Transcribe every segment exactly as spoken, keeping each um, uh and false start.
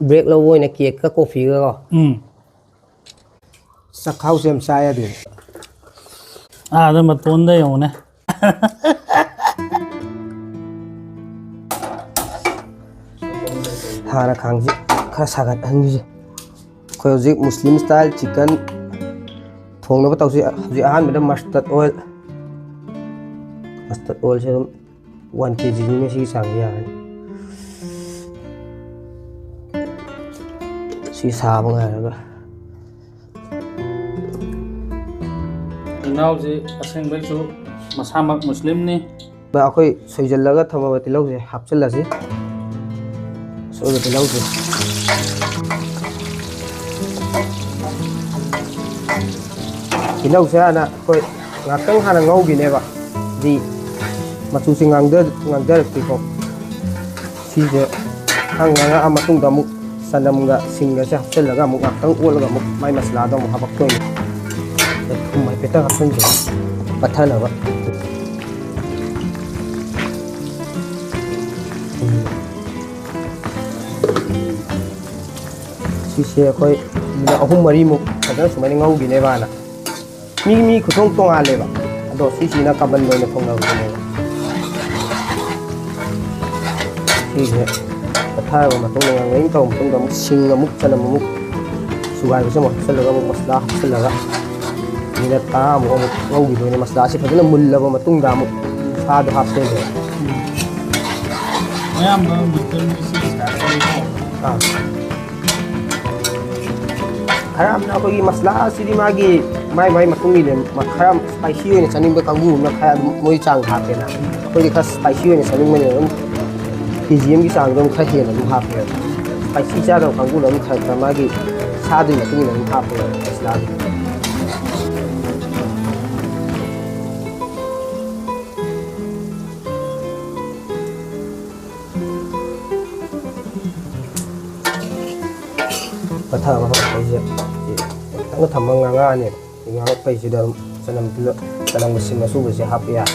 Break ꯂꯧꯕ ꯑꯣꯏꯅ ꯀꯦꯛꯀ ꯀꯣꯐꯤꯒꯀꯣ꯫ ꯎꯝ꯫ ꯆꯥꯛꯈꯥꯎꯁꯦ ꯌꯥꯝ ꯆꯥ ꯌꯥꯗꯦ꯫ ꯑꯥꯗ ꯃꯇꯣꯟꯗ ꯌꯦꯡꯉꯨꯅꯦ꯫ ꯍꯥꯟꯅ ꯈꯥꯡꯁꯤ ꯈꯔ ꯁꯥꯒꯠꯍꯟꯈꯤꯁꯦ꯫ ꯑꯩꯈꯣꯏ ꯍꯧꯖꯤꯛ ꯃꯨꯁꯂꯤꯝ ꯁ꯭ꯇꯥꯏꯜ ꯆꯤꯀꯟ ꯊꯣꯡꯅꯕ ꯇꯧꯁꯤ꯫ ꯍꯧꯖꯤꯛ ꯑꯍꯥꯟꯕꯗ ꯃꯁꯇꯔꯗ ꯑꯣꯏꯜ, ꯃꯁꯇꯔꯗ ꯑꯣꯏꯜꯁꯦ ꯑꯗꯨꯝ ꯋꯥꯟ ꯀꯦ ꯖꯤꯅꯤꯅ ꯁꯤꯒꯤ ꯆꯥꯡꯁꯦ ꯌꯥꯔꯅꯤ꯫ ꯁꯤ ꯁꯥꯕ ꯉꯥꯏꯔꯒ꯫ ꯏꯅꯥꯎꯁꯤ ꯑꯁꯦꯡꯕꯩꯁꯨ ꯃꯁꯥꯃꯛ ꯃꯨꯁꯂꯤꯝꯅꯤ꯫ ꯑꯩꯈꯣꯏ ꯁꯣꯏꯖꯜꯂꯒ ꯊꯝꯃꯕ ꯇꯤꯜꯍꯧꯁꯦ ꯍꯥꯞꯆꯤꯜꯂꯁꯤ꯫ ꯑꯁꯣꯏꯕ ꯇꯤꯜꯍꯧꯁꯦ꯫ ꯇꯤꯜꯍꯧꯁꯦ ꯍꯥꯟꯅ ꯑꯩꯈꯣꯏ ꯉꯥꯛꯇꯪ ꯍꯥꯟꯅ ꯉꯧꯈꯤꯅꯦꯕ꯫ ꯗꯤ ꯃꯆꯨꯁꯦ ꯉꯥꯡꯗ-, ꯉꯥꯡꯊꯔꯛꯇ꯭ꯔꯤꯐꯥꯎ꯫ ꯁꯤꯁꯦ ꯈꯔ ꯉꯥꯡꯉꯛꯑ ꯃꯇꯨꯡꯗ ꯑꯃꯨꯛ ꯆꯅꯝꯒ ꯁꯤꯡꯒꯁꯦ ꯍꯥꯞꯆꯤꯜꯂꯒ ꯑꯃꯨꯛ ꯉꯥꯛꯇꯪ ꯑꯣꯠꯂꯒ ꯑꯃꯨꯛ ꯃꯥꯏ ꯃꯁꯂꯥꯗꯣ ꯑꯃꯨꯛ ꯍꯥꯞꯄꯛꯇꯣꯏꯅꯦ꯫ ꯊꯨꯝ ꯍꯥꯏꯐꯦꯠꯇꯪ ꯍꯥꯞꯆꯤꯟꯁꯦ ꯄꯠꯊꯅꯕ꯫ ꯎꯝ꯫ ꯁꯤꯁꯦ ꯑꯩꯈꯣꯏ ꯃꯤꯅꯠ ꯑꯍꯨꯝ ꯃꯔꯤꯃꯨꯛ ꯐꯖꯅ ꯁꯨꯃꯥꯏꯅ ꯉꯧꯈꯤꯅꯦꯕ ꯍꯥꯟꯅ꯫ ꯃꯤ ꯃꯤ ꯈꯨꯊꯣꯡ ꯇꯣꯉꯥꯜꯂꯦꯕ꯫ ꯑꯗꯣ ꯁꯤꯁꯤꯅ ꯀꯃꯟ ꯑꯣꯏꯅ ꯊꯣꯡꯅꯕꯗꯨꯅꯦꯕ꯫ ꯁꯤꯁꯦ ꯄꯠꯊꯔꯕ ꯃꯇꯨꯡꯗ, ꯉꯥꯡꯂꯩꯅ ꯇꯧꯔꯕ ꯃꯇꯨꯡꯗ ꯑꯃꯨꯛ ꯁꯤꯡ ꯑꯃꯨꯛ ꯆꯅꯝ ꯑꯃꯨꯛ ꯁꯨꯒꯥꯏꯕꯁꯦ ꯑꯃꯨꯛ ꯍꯥꯞꯆꯤꯜꯂꯒ ꯑꯃꯨꯛ ꯃꯁꯂꯥ ꯍꯥꯞꯆꯤꯜꯂꯒ ꯃꯤꯅꯠ ꯇꯔꯥꯃꯨꯛ ꯑꯃꯨꯛ ꯉꯧꯈꯤꯗꯣꯏꯅꯦ꯫ ꯃꯁꯂꯥꯁꯤ ꯐꯖꯅ ꯃꯨꯜꯂꯕ ꯃꯇꯨꯡꯗ ꯑꯃꯨꯛ ꯁꯥꯗꯣ ꯍꯥꯞꯇꯣꯏꯅꯦꯕ꯫ ꯎꯝ꯫ ꯑꯌꯥꯝꯕ ꯃꯩꯇꯩꯒꯤ ꯁꯤ ꯁꯥꯏꯠꯇꯗꯤꯀꯣ꯫ ꯑꯥ꯫ ꯈꯔ ꯑꯃꯅ ꯑꯩꯈꯣꯏꯒꯤ ꯃꯁꯂꯥꯁꯤꯗꯤ ꯃꯥꯒꯤ, ꯃꯥꯏ ꯃꯥꯏ ꯃꯇꯨꯡ ꯏꯜꯂꯦ꯫ ꯃ-, ꯈꯔ ꯁ꯭ꯄꯥꯏꯁꯤ ꯑꯣꯏꯅ ꯆꯥꯅꯤꯡꯕ ꯀꯥꯡꯕꯨ ꯑꯃꯅ ꯈꯔ ꯑꯗꯨꯝ ꯃꯣꯏ ꯆꯥꯡ ꯍꯥꯞꯄꯦꯅ꯫ ꯑꯩꯈꯣꯏꯗꯤ ꯈꯔ ꯁ꯭ꯄꯥꯏꯁꯤ ꯑꯣꯏꯅ ꯆꯥꯅꯤꯡꯕꯅꯤꯅ ꯑꯗꯨꯝ ꯀꯦ ꯖꯤ ꯑꯃꯒꯤ ꯆꯥꯡꯗꯣ ꯑꯗꯨꯝ ꯈꯔ ꯍꯦꯟꯅ ꯑꯗꯨꯝ ꯍꯥꯞꯄꯦꯕ꯫ ꯁ꯭ꯄꯥꯏꯁꯤ ꯆꯥꯗꯕ ꯀꯥꯡꯕꯨꯅ ꯑꯗꯨꯝ ꯈꯔ ꯈꯔ ꯃꯥꯒꯤ ꯁꯥꯗꯨꯒꯤ ꯃꯇꯨꯡ ꯏꯟꯅ ꯑꯗꯨꯝ ꯍꯥꯞꯄꯦꯕ ꯃꯁꯂꯥꯗꯣ꯫ ꯄꯠꯊꯕ ꯍꯧꯔꯛꯄꯩꯁꯦ ꯈꯤꯇꯪ ꯊꯝꯃ ꯉꯥꯡꯉꯛꯑꯅꯦꯕ꯫ ꯁꯤ ꯉꯥꯡꯉꯛꯄꯩꯁꯤꯗ ꯑꯗꯨꯝ ꯆꯅꯝ, ꯆꯅꯝꯒ ꯁꯤꯡ ꯑꯁꯨꯕꯁꯦ ꯍꯥꯞꯄ ꯌꯥꯔꯦ꯫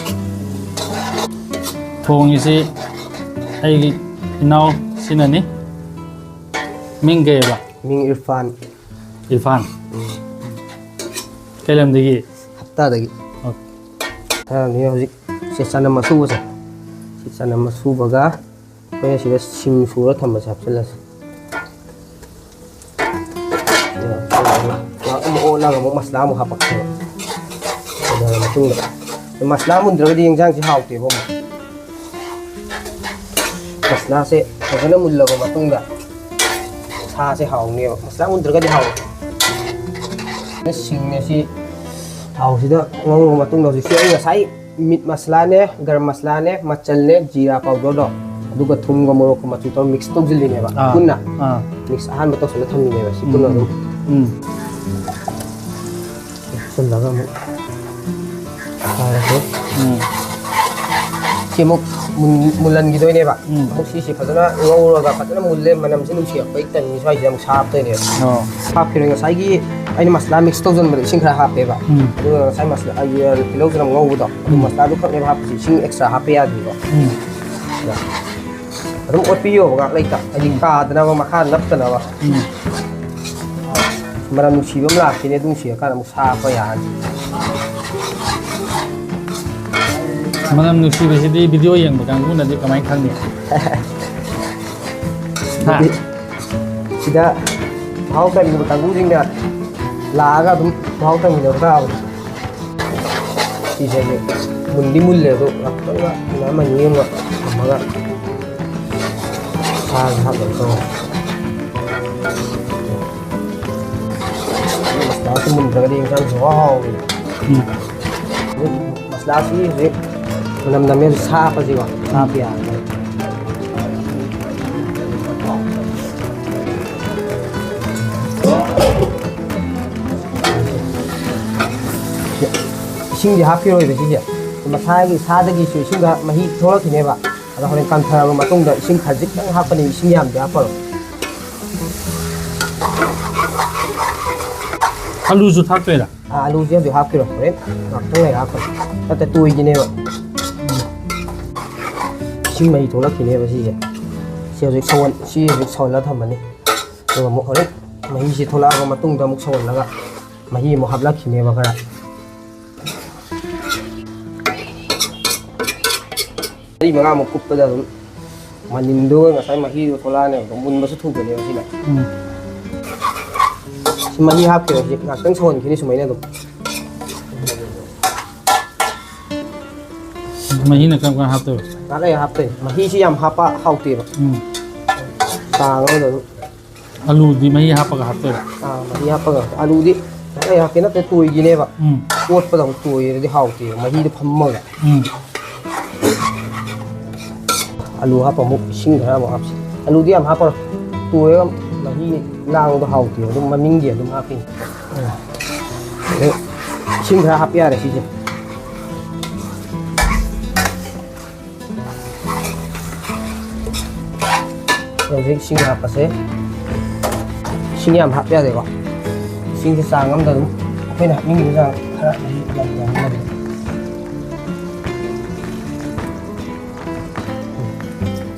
ꯊꯣꯡꯉꯤꯁꯤ ꯑꯩꯒꯤ ꯏꯅꯥꯎ ꯁꯤꯅꯅꯤ꯫ ꯃꯤꯡ ꯀꯩꯕ? ꯃꯤꯡ ꯏꯔꯐꯥꯟ꯫ ꯏꯔꯐꯥꯟ꯫ ꯀꯩ ꯂꯝꯗꯒꯤ? ꯍꯞꯇꯥꯗꯒꯤ꯫ ꯑꯣꯀꯦ꯫ ꯊꯥꯔꯝꯅꯤ ꯍꯧꯖꯤꯛ꯫ ꯁꯦ, ꯆꯅꯝ ꯑꯁꯨꯕꯁꯦ꯫ ꯁꯤ ꯆꯅꯝ ꯑꯁꯨꯕꯒ ꯑꯩꯈꯣꯏꯅ ꯁꯤꯗ ꯁꯤꯡ ꯁꯨꯔ ꯊꯝꯕꯁꯦ ꯍꯥꯞꯆꯤꯜꯂꯁꯤ꯫ ꯉꯥꯏꯍꯥꯛ ꯑꯃꯨꯛ ꯑꯣꯠꯂꯒ ꯑꯃꯨꯛ ꯃꯁꯂꯥ ꯑꯃꯨꯛ ꯍꯥꯄꯛꯁꯦꯕ꯫ ꯑꯗꯨ ꯃꯇꯨꯡꯗ ꯃꯁꯂꯥ ꯃꯨꯟꯗ꯭ꯔꯒꯗꯤ ꯌꯦꯟꯁꯥꯡꯁꯤ ꯍꯥꯎꯇꯦꯕ ꯑꯃꯨꯛ꯫ ꯃꯁꯂꯥꯁꯦ ꯐꯖꯅ ꯃꯨꯜꯂꯕ ꯃꯇꯨꯡꯗ ꯁꯥꯁꯦ ꯍꯥꯎꯅꯦꯕ꯫ ꯃꯁꯂꯥ ꯃꯨꯟꯗ꯭ꯔꯒꯗꯤ ꯍꯥꯎꯔꯣꯏ꯫ ꯁꯤꯡ ꯑꯁꯤ ꯊꯥꯎꯁꯤꯗ ꯉꯧꯔꯕ ꯃꯇꯨꯡꯗ ꯍꯧꯖꯤꯛꯁꯤ ꯑꯩ ꯉꯁꯥꯏ ꯃꯤꯠ ꯃꯁꯂꯥꯅꯦ, ꯒꯔꯝ ꯃꯁꯂꯥꯅꯦ, ꯃꯆꯜꯅꯦ, ꯖꯤꯔꯥ ꯄꯥꯎꯗꯔꯗꯣ, ꯑꯗꯨꯒ ꯊꯨꯝꯒ ꯃꯣꯔꯣꯛꯀ ꯃꯆꯨ ꯇꯧꯔ ꯃꯤꯛꯁ ꯇꯧꯁꯤꯜꯂꯤꯅꯦꯕ꯫ ꯑꯥ, ꯄꯨꯟꯅ ꯑꯥ꯫ ꯃꯤꯛꯁ ꯑꯍꯥꯟꯕ ꯇꯧꯁꯤꯜꯂ ꯊꯝꯃꯤꯅꯦꯕ ꯁꯤ ꯄꯨꯟꯅ ꯑꯗꯨꯝ꯫ ꯎꯝ꯫ ꯍꯥꯞꯆꯤꯜꯂꯒ ꯑꯃꯨꯛ ꯁꯥꯔꯁꯦ꯫ ꯎꯝ꯫ ꯁꯤ ꯑꯃꯨꯛ ꯃꯨꯟ-, ꯃꯨꯜꯍꯟꯈꯤꯗꯣꯏꯅꯦꯕ꯫ ꯎꯝ꯫ ꯑꯃꯨꯛ ꯁꯤꯁꯤ ꯐꯖꯅ ꯉꯧꯔꯒ ꯐꯖꯅ ꯃꯨꯜꯂꯦ, ꯃꯅꯝꯁꯤ ꯅꯨꯡꯁꯤꯔꯛꯄꯒꯤ ꯇꯟꯒꯤ ꯁ꯭ꯋꯥꯏꯁꯤꯗ ꯑꯃꯨꯛ ꯁꯥ ꯍꯥꯞꯇꯣꯏꯅꯦꯕ꯫ ꯑꯣ꯫ ꯍꯥꯞꯈꯤꯔꯣꯏ, ꯉꯁꯥꯏꯒꯤ ꯑꯩꯅ ꯃꯁꯂꯥ ꯃꯤꯛꯁ ꯇꯧꯁꯤꯟꯕꯗ ꯏꯁꯤꯡ ꯈꯔ ꯍꯥꯞꯄꯦꯕ꯫ ꯎꯝ꯫ ꯑꯗꯨꯒ ꯉꯁꯥꯏ ꯃꯁꯂꯥ, ꯑꯩ, ꯇꯤꯜꯍꯧ ꯆꯅꯝ ꯉꯧꯕꯗꯣ, ꯑꯗꯨ ꯎꯝ꯫ ꯃꯁꯂꯥꯗꯨ ꯈꯛꯅꯦꯕ ꯍꯥꯞꯄꯤꯁꯦ, ꯏꯁꯤꯡ ꯑꯦꯛꯁꯇ꯭ꯔꯥ ꯍꯥꯞꯄ ꯌꯥꯗꯦꯕ꯫ ꯎꯝ꯫ ꯑꯗ ꯑꯗꯨꯝ ꯑꯣꯠꯄꯤꯌꯣꯕ ꯉꯥꯛ ꯂꯩꯇ, ꯍꯥꯏꯗꯤ ꯎꯝ꯫ ꯀꯥꯗꯅꯕ, ꯃꯈꯥ ꯅꯞꯇꯅꯕ꯫ ꯎꯝ꯫ ꯃꯅꯝ ꯅꯨꯡꯁꯤꯕ ꯑꯃ ꯂꯥꯛꯈꯤꯅꯦ, ꯑꯗꯨ ꯅꯨꯡꯁꯤꯔꯀꯥꯟꯗ ꯑꯃꯨꯛ ꯁꯥ ꯍꯥꯞꯄ ꯌꯥꯔꯅꯤ꯫ ꯃꯅꯝ ꯅꯨꯡꯁꯤꯕꯁꯤꯗꯤ ꯚꯤꯗꯤꯑꯣ ꯌꯦꯡꯕ ꯀꯥꯡꯕꯨꯅꯗꯤ ꯀꯃꯥꯏꯅ ꯈꯪꯅꯤ? ꯍꯥ? ꯑꯗꯨꯗꯤ ꯁꯤꯗ ꯃꯍꯥꯎ ꯇꯪꯅꯤꯡꯕ ꯀꯥꯡꯕꯨꯁꯤꯡꯅ ꯂꯥꯛꯑꯒ ꯑꯗꯨꯝ ꯃꯍꯥꯎ ꯇꯪꯃꯤꯟꯅꯕ ꯇꯥꯕꯅꯤ꯫ ꯁꯤꯁꯦ ꯃꯨꯟꯗꯤ ꯃꯨꯜꯂꯦ, ꯑꯗꯣ ꯉꯥꯛꯇꯪꯒ ꯃꯤꯅꯠ ꯑꯃ ꯑꯅꯤ ꯑꯃꯒ ꯊꯝꯃꯒ ꯁꯥꯁꯦ ꯍꯥꯞꯅꯕ ꯇꯧꯔꯣ꯫ ꯃꯁꯂꯥꯁꯤ ꯃꯨꯟꯗ꯭ꯔꯒꯗꯤ ꯏꯟꯁꯥꯡꯁꯨ ꯍꯥꯎ ꯍꯥꯎꯔꯣꯏ꯫ ꯎꯝ꯫ ꯃꯁꯂꯥꯁꯤ ꯍꯧꯖꯤꯛ ꯃꯅꯝ ꯅꯝꯃꯦ, ꯁꯥ ꯍꯥꯞꯄꯁꯤꯀꯣ꯫ ꯁꯥ ꯍꯥꯞꯄ ꯌꯥꯔꯅꯤ꯫ ꯏꯁꯤꯡꯗꯤ ꯍꯥꯞꯈꯤꯔꯣꯏꯕ ꯁꯤꯁꯦ꯫ ꯃꯁꯥꯒꯤ ꯁꯥꯗꯒꯤꯁꯨ ꯏꯁꯤꯡꯗ ꯃꯍꯤ ꯊꯣꯛꯂꯛꯈꯤꯅꯦꯕ꯫ ꯑꯗꯣ ꯍꯣꯔꯦꯟ ꯀꯪꯊꯔꯕ ꯃꯇꯨꯡꯗ ꯏꯁꯤꯡ ꯈꯖꯤꯛꯇꯪ ꯍꯥꯞꯀꯅꯤ, ꯏꯁꯤꯡ ꯌꯥꯝꯗꯤ ꯍꯥꯞꯄꯔꯣꯏ꯫ ꯑꯂꯨꯁꯨ ꯊꯥꯛꯇꯣꯏꯔꯥ? ꯑꯥ, ꯑꯂꯨꯁꯦ ꯍꯧꯖꯤꯛ ꯍꯥꯞꯈꯤꯔꯣꯏ, ꯍꯣꯔꯦꯟ ꯉꯥꯛꯇꯪ ꯂꯩꯔ ꯍꯥꯞꯀꯅꯤ꯫ ꯅꯠꯇ꯭ꯔ ꯇꯣꯏꯈꯤꯅꯦꯕ꯫ ꯏꯁꯤꯡ ꯃꯍꯤ ꯊꯣꯛꯂꯛꯈꯤꯅꯦꯕ ꯁꯤꯁꯦ꯫ ꯁꯤ ꯍꯧꯖꯤꯛ ꯁꯧꯍꯟ-, ꯁꯤ ꯍꯧꯖꯤꯛ ꯁꯧꯍꯜꯂ ꯊꯝꯃꯅꯤ꯫ ꯑꯗꯨꯒ ꯑꯃꯨꯛ ꯍꯣꯔꯦꯟ ꯃꯍꯤꯁꯤ ꯊꯣꯛꯂꯛꯑꯕ ꯃꯇꯨꯡꯗ ꯑꯃꯨꯛ ꯁꯧꯍꯜꯂꯒ ꯃꯍꯤ ꯑꯃꯨꯛ ꯍꯥꯞꯂꯛꯈꯤꯅꯦꯕ ꯈꯔ꯫ ꯃꯔꯤ ꯃꯉꯥꯃꯨꯛ ꯀꯨꯞꯄꯗ ꯑꯗꯨꯝ ꯃꯅꯤꯟꯗꯨꯒ ꯉꯁꯥꯏ ꯃꯍꯤꯗꯨ ꯊꯣꯛꯂꯛꯑꯅꯦꯕ, ꯑꯗꯨꯝ ꯃꯨꯟꯕꯁꯨ ꯊꯨꯕꯅꯦꯕ ꯁꯤꯅ꯫ ꯎꯝ꯫ ꯁꯤ ꯃꯍꯤ ꯍꯥꯞꯈꯤꯕ ꯍꯧꯖꯤꯛ ꯉꯥꯛꯇꯪ ꯁꯧꯍꯟꯈꯤꯅꯤ ꯁꯨꯃꯥꯏꯅ ꯑꯗꯨꯝ꯫ ꯃꯍꯤꯅ ꯀꯔꯝ ꯀꯥꯟ ꯍꯥꯞꯇꯣꯏꯕ? ꯉꯥꯛ ꯂꯩꯔ ꯍꯥꯞꯇꯣꯏꯅꯤ꯫ ꯃꯍꯤꯁꯤ ꯌꯥꯝ ꯍꯥꯞꯄ ꯍꯥꯎꯇꯦꯕ꯫ ꯎꯝ꯫ ꯆꯥꯡ ꯑꯃꯗ ꯑꯗꯨꯝ꯫ ꯑꯂꯨꯗꯤ ꯃꯍꯤ ꯍꯥꯞꯄꯒ ꯍꯥꯞꯇꯣꯏꯔꯥ? ꯑꯥ, ꯃꯍꯤ ꯍꯥꯞꯄꯒ꯫ ꯑꯂꯨꯗꯤ ꯉꯥꯛ ꯂꯩꯔ ꯍꯥꯞꯀꯦ, ꯅꯠꯇ꯭ꯔꯗꯤ ꯇꯣꯏꯈꯤꯅꯦꯕ꯫ ꯎꯝ꯫ ꯑꯣꯠꯄꯗ ꯑꯃꯨꯛ ꯇꯣꯏꯔꯗꯤ ꯍꯥꯎꯇꯦꯕ, ꯃꯍꯤꯗꯣ ꯐꯝꯃꯒ꯫ ꯎꯝ꯫ ꯑꯂꯨ ꯍꯥꯞꯄ ꯑꯃꯨꯛ ꯏꯁꯤꯡ ꯈꯔ ꯑꯃꯨꯛ ꯍꯥꯞꯁꯤ꯫ ꯑꯂꯨꯗꯤ ꯌꯥꯝ ꯍꯥꯞꯄꯔꯣꯏ꯫ ꯇꯣꯏꯔꯒ ꯃꯍꯤ ꯂꯥꯡꯕꯗꯣ ꯍꯥꯎꯇꯦꯕ꯫ ꯑꯗꯨꯝ ꯃꯃꯤꯡꯒꯤ ꯑꯗꯨꯝ ꯍꯥꯞꯄꯤꯅꯤ꯫ ꯑꯗꯨ ꯏꯁꯤꯡ ꯈꯔ ꯍꯥꯞꯄ ꯌꯥꯔꯦ ꯁꯤꯁꯦ꯫ ꯍꯧꯖꯤꯛ ꯏꯁꯤꯡ ꯍꯥꯞꯄꯁꯦ꯫ ꯏꯁꯤꯡ ꯌꯥꯝ ꯍꯥꯞꯄ ꯌꯥꯗꯦꯀꯣ꯫ ꯏꯁꯤꯡꯁꯦ ꯆꯥꯡ ꯑꯃꯗ ꯑꯗꯨꯝ ꯑꯩꯈꯣꯏꯅ ꯍꯥꯞꯅꯤꯡꯉꯤꯕ ꯆꯥꯡ ꯈꯔ ꯑꯗꯨꯝ ꯌꯥꯝ ꯌꯥꯝꯅ ꯑꯗꯨꯝ꯫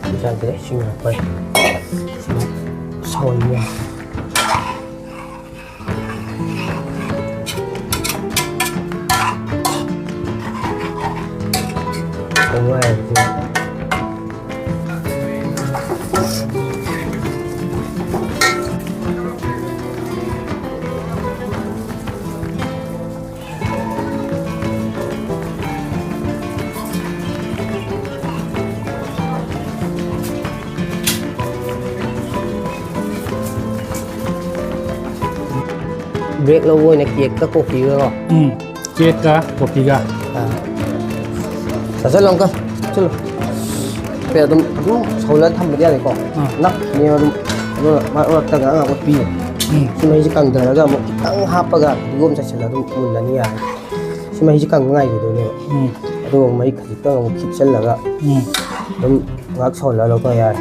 ꯁꯤ ꯆꯥꯡꯁꯤꯗ ꯏꯁꯤꯡ ꯍꯥꯞꯄ ꯌꯥꯏ꯫ ꯏꯁꯤꯡ ꯁꯧꯍꯟꯕ ꯌꯥꯏ꯫ ꯕ꯭ꯔꯦꯛ ꯂꯧꯕ ꯑꯣꯏꯅ ꯀꯦꯛꯀ ꯀꯣꯐꯤꯒꯀꯣ꯫ ꯎꯝ꯫ ꯀꯦꯛꯀ ꯀꯣꯐꯤꯒ꯫ ꯑꯥ꯫ ꯆꯥꯁꯤꯜꯂꯣ ꯑꯃꯨꯛꯀ꯫ ꯆꯥꯁꯤꯜꯂꯣ꯫ ꯍꯥꯏꯐꯦꯠ ꯑꯗꯨꯝ, ꯑꯗꯨꯝ ꯁꯧꯍꯜꯂꯒ ꯊꯝꯕꯗꯤ ꯌꯥꯔꯦꯀꯣ꯫ ꯑꯥ꯫ ꯅꯞꯈꯤꯅꯦꯕ ꯑꯗꯨꯝ꯫ ꯑꯗꯨꯅ ꯃꯔꯛ ꯃꯔꯛꯇ ꯉꯥꯏꯍꯥꯛ ꯉꯥꯏꯍꯥꯛ ꯑꯣꯠꯄꯤꯌꯨ꯫ ꯎꯝ꯫ ꯁꯤ ꯃꯍꯤꯁꯦ ꯀꯪꯊꯔꯒ ꯑꯃꯨꯛ ꯈꯤꯇꯪ ꯍꯥꯞꯄꯒ ꯐꯗꯤꯒꯣꯝ ꯆꯥꯏꯁꯤꯜꯂꯒ ꯑꯗꯨꯝ ꯃꯨꯜꯂꯅꯤ ꯌꯥꯔꯦ꯫ ꯁꯤ ꯃꯍꯤꯁꯦ ꯀꯪꯕ ꯉꯥꯏꯈꯤꯗꯣꯏꯅꯦꯕ꯫ ꯎꯝ꯫ ꯑꯗꯨꯒ ꯃꯩ ꯈꯖꯤꯛꯇꯪ ꯑꯃꯨꯛ ꯈꯤꯛꯆꯜꯂꯒ ꯎꯝ꯫ ꯑꯗꯨꯝ ꯉꯥꯏꯍꯥꯛ ꯁꯧꯍꯜꯂꯒ ꯂꯧꯊꯣꯛ ꯌꯥꯔꯦ꯫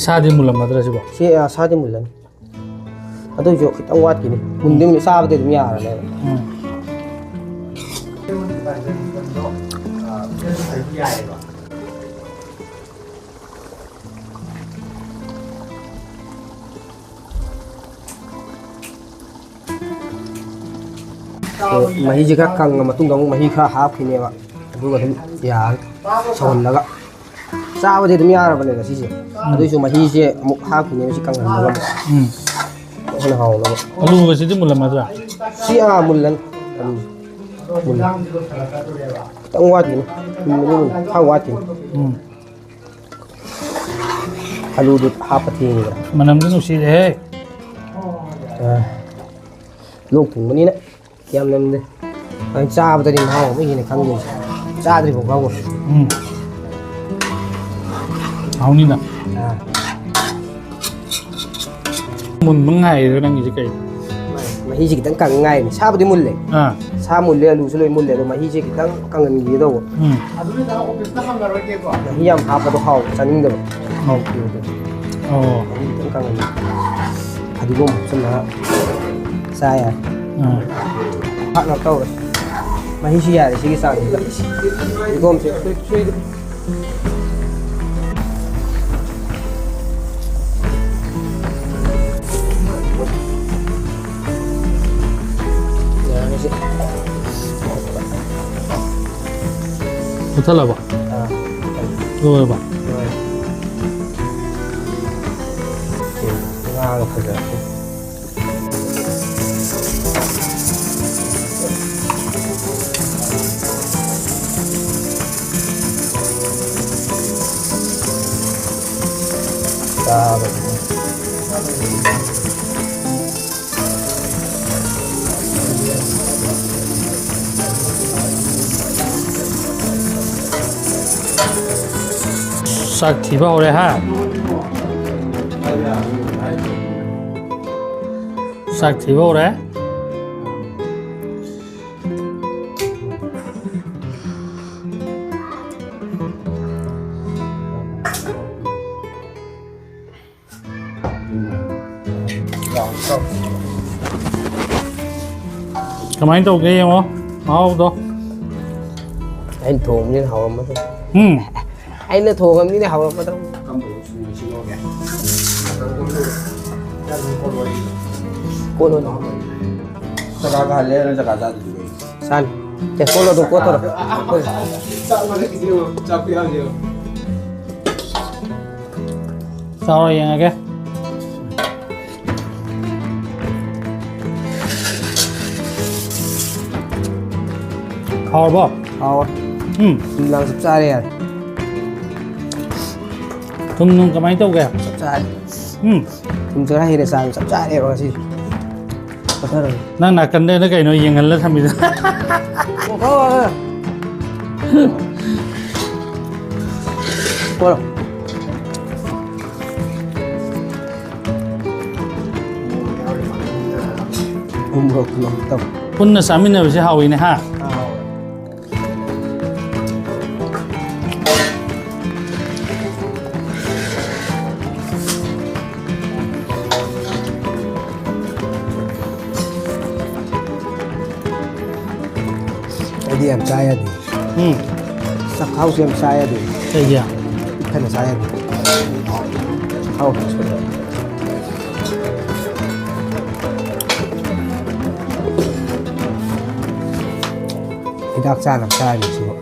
ꯁꯥꯗꯤ ꯃꯨꯜꯂꯝꯃꯗ꯭ꯔꯥ ꯁꯤꯕꯣ? ꯁꯤ, ꯑ, ꯁꯥꯗꯤ ꯃꯨꯜꯂꯅꯤ꯫ ꯑꯗꯨꯏꯁꯨ ꯈꯤꯇꯪ ꯋꯥꯠꯈꯤꯅꯤ꯫ ꯃꯨꯟꯗꯤ ꯃꯨꯟꯅꯤ, ꯆꯥꯕꯗꯤ ꯑꯗꯨꯝ ꯌꯥꯔꯅꯦꯕ꯫ ꯎꯝ꯫ ꯑꯗꯣ ꯃꯍꯤꯁꯦ ꯈꯔ ꯀꯪꯉ ꯃꯇꯨꯡꯗ ꯑꯃꯨꯛ ꯃꯍꯤ ꯈꯔ ꯍꯥꯞꯈꯤꯅꯦꯕ꯫ ꯑꯗꯨꯒ ꯑꯗꯨꯝ ꯌꯥꯔꯅꯤ ꯁꯧꯍꯜꯂꯒ꯫ ꯆꯥꯕꯗꯤ ꯑꯗꯨꯝ ꯌꯥꯔꯕꯅꯦ ꯉꯁꯤꯁꯦ꯫ ꯎꯝ꯫ ꯑꯗꯨꯏꯁꯨ ꯃꯍꯤꯁꯦ ꯑꯃꯨꯛ ꯍꯥꯞꯈꯤꯅꯦꯕ ꯁꯤ ꯀꯪꯍꯜꯂꯒ ꯑꯃꯨꯛ꯫ ꯎꯝ꯫ ꯍꯦꯟꯅ ꯍꯥꯎꯅꯕ꯫ ꯑꯂꯨꯒꯁꯤꯗꯤ ꯃꯨꯜꯂꯝꯃꯗ꯭ꯔꯥ? ꯁꯤ, ꯑꯥ, ꯃꯨꯜꯂꯅꯤ꯫ ꯑꯂꯨꯁꯦ꯫ ꯃꯨꯜꯂꯦ꯫ ꯈꯤꯇꯪ ꯋꯥꯠꯈꯤꯅꯤ꯫ ꯃꯨꯟꯕꯗꯤ ꯃꯨꯟ-, ꯈꯔ ꯋꯥꯠꯈꯤꯅꯤ꯫ ꯎꯝ꯫ ꯑꯂꯨꯗꯨ ꯍꯥꯞꯄ ꯊꯦꯡꯉꯤꯗꯅ꯫ ꯃꯅꯝꯗꯤ ꯅꯨꯡꯁꯤꯔꯦꯍꯦ꯫ ꯑꯥ꯫ ꯂꯣꯛ ꯊꯨꯡꯕꯅꯤꯅ ꯌꯥꯝ ꯅꯝꯗꯦ꯫ ꯑꯩ ꯆꯥꯕꯗꯅꯤ ꯃꯍꯥꯎ ꯑꯃ ꯍꯦꯟꯅ ꯈꯪꯗꯣꯏꯁꯦ꯫ ꯆꯥꯗ꯭ꯔꯤꯐꯥꯎ ꯈꯪꯉꯣꯏ꯫ ꯎꯝ꯫ ꯍꯥꯎꯅꯤꯗ꯫ ꯑꯥ꯫ ꯃꯨꯟꯕ ꯉꯥꯏꯔꯤꯔꯣ ꯅꯪꯒꯤꯁꯦ ꯀꯩ? ꯃꯍꯤꯁꯦ ꯈꯤꯇꯪ ꯀꯪ ꯉꯥꯏꯔꯤꯅꯦ꯫ ꯁꯥꯕꯨꯗꯤ ꯃꯨꯜꯂꯦ꯫ ꯑꯥ꯫ ꯁꯥ ꯃꯨꯜꯂꯦ, ꯑꯂꯨꯁꯨ ꯂꯣꯏ ꯃꯨꯜꯂꯦ, ꯑꯗꯣ ꯃꯍꯤꯁꯦ ꯈꯤꯇꯪ ꯀꯪꯍꯟꯈꯤꯒꯦ ꯇꯧꯕ꯫ ꯎꯝ꯫ ꯃꯍꯤ ꯌꯥꯝ ꯍꯥꯞꯄꯗꯣ ꯍꯥꯎ ꯆꯥꯅꯤꯡꯗꯕ꯫ ꯑꯣ꯫ ꯑꯣ꯫ ꯃꯍꯤ ꯈꯤꯇꯪ ꯀꯪꯍꯟꯒꯦ꯫ ꯐꯗꯤꯒꯣꯝ ꯍꯥꯞꯆꯤꯜꯂꯒ ꯆꯥ ꯌꯥꯔꯦ꯫ ꯑꯥ꯫ ꯄꯥꯛꯅ ꯇꯧꯔꯦ꯫ ꯃꯍꯤꯁꯤ ꯌꯥꯔꯦ, ꯁꯤꯒꯤ ꯆꯥꯡꯁꯤꯗ꯫ ꯐꯗꯤꯒꯣꯝꯁꯦ ꯁꯨꯏ-, ꯁꯨꯏ-, ꯌꯥꯔꯅꯤ ꯁꯤ꯫ ꯃꯨꯊꯠꯂꯕꯣ? ꯑꯥ꯫ ꯂꯣꯏꯔꯕꯣ? ꯂꯣꯏꯔꯦ꯫ ꯁꯤ ꯉꯥꯒ ꯐꯖꯔꯦ꯫ ꯆꯥꯕ꯫ ꯆꯥꯛ ꯊꯤꯕ ꯍꯧꯔꯦ ꯍꯥ? ꯆꯥꯛ ꯊꯤꯕ ꯍꯧꯔꯦ꯫ ꯀꯃꯥꯏꯅ ꯇꯧꯒꯦ ꯌꯦꯡꯉꯣ ꯃꯍꯥꯎꯗꯣ꯫ ꯑꯩꯅ ꯊꯣꯡꯕꯅꯤꯅ ꯍꯥꯎꯔꯝꯃꯗꯧꯅꯤ꯫ ꯎꯝ꯫ ꯑꯩꯅ ꯊꯣꯡꯉꯕꯅꯤꯅ ꯍꯥꯎꯔꯝꯃꯗꯧꯅꯤ꯫ ꯀꯣꯠꯂꯣꯅꯦ꯫ ꯆꯀꯥ ꯀꯥꯍꯜꯂꯦ, ꯅꯪ ꯆꯀꯥ ꯆꯥꯗ꯭ꯔꯤꯗꯨꯕꯨ꯫ ꯆꯥꯅꯤ꯫ ꯑꯦ, ꯀꯣꯠꯂꯣ ꯑꯗꯨꯝ, ꯀꯣꯠꯇꯣꯔꯣ꯫ ꯆꯥꯛ ꯃꯊꯛꯀꯤꯁꯤ ꯌꯦꯡꯉꯣ, ꯆꯥꯛ ꯈꯨꯌꯥꯝꯁꯤ ꯌꯦꯡꯉꯣ꯫ ꯆꯥꯔꯣ, ꯌꯦꯡꯉꯒꯦ꯫ ꯍꯥꯎꯔꯕꯣ? ꯍꯥꯎꯔꯦ꯫ ꯎꯝ꯫ ꯊꯨꯝ ꯂꯥꯡ ꯆꯞ ꯆꯥꯔꯦ ꯌꯥꯔꯦ꯫ ꯊꯨꯝ ꯅꯨꯡ ꯀꯃꯥꯏꯅ ꯇꯧꯒꯦ? ꯆꯞ ꯆꯥꯔꯦ꯫ ꯎꯝ꯫ ꯊꯨꯝ ꯈꯔ ꯍꯦꯟꯅ ꯆꯥꯡ ꯆꯞ ꯆꯥꯔꯦꯕ ꯉꯁꯤ꯫ ꯀꯣꯊꯔꯒꯦ꯫ ꯅꯪ ꯅꯥꯀꯟꯗꯅ ꯀꯩꯅꯣ ꯌꯦꯡꯍꯜꯂ ꯊꯝꯃꯤꯗꯣ? ꯀꯣꯊꯔꯣ꯫ ꯎ ꯃꯣꯔꯣꯛ ꯊꯨꯝ ꯑꯃ ꯇꯧ꯫ ꯄꯨꯟꯅ ꯆꯥꯃꯤꯟꯅꯕꯁꯦ ꯍꯥꯎꯋꯤꯅꯦ, ꯍꯥ? ꯑꯥ꯫ ꯑꯩꯗꯤ ꯌꯥꯝ ꯆꯥ ꯌꯥꯗꯦ꯫ ꯎꯝ꯫ ꯆꯥꯛꯈꯥꯎꯁꯦ ꯌꯥꯝ ꯆꯥ ꯌꯥꯗꯦ꯫ ꯀꯩꯒꯤ? ꯄꯤꯛ ꯊꯟꯅ ꯆꯥ ꯌꯥꯗꯦ꯫ ꯆꯥꯛꯈꯥꯎ ꯁꯣꯛꯑꯦ꯫ ꯍꯤꯗꯥꯛ ꯆꯥꯅꯕ ꯆꯥꯔꯤꯅꯤ ꯁꯤꯕꯨ꯫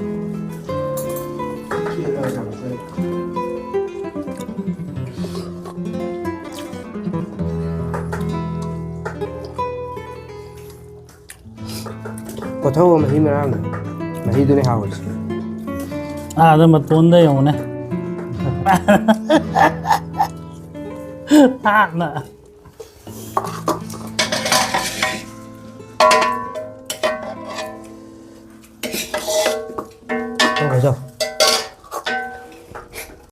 ꯀꯣꯊꯧꯕ ꯃꯍꯤ ꯃꯔꯥꯡꯗꯣ꯫ ꯃꯍꯤꯗꯨꯅꯦ ꯍꯥꯎꯔꯤꯁꯦ꯫ ꯑꯥꯗ ꯃꯇꯣꯟꯗ ꯌꯦꯡꯉꯨꯅꯦ꯫ ꯊꯥꯛꯅ꯫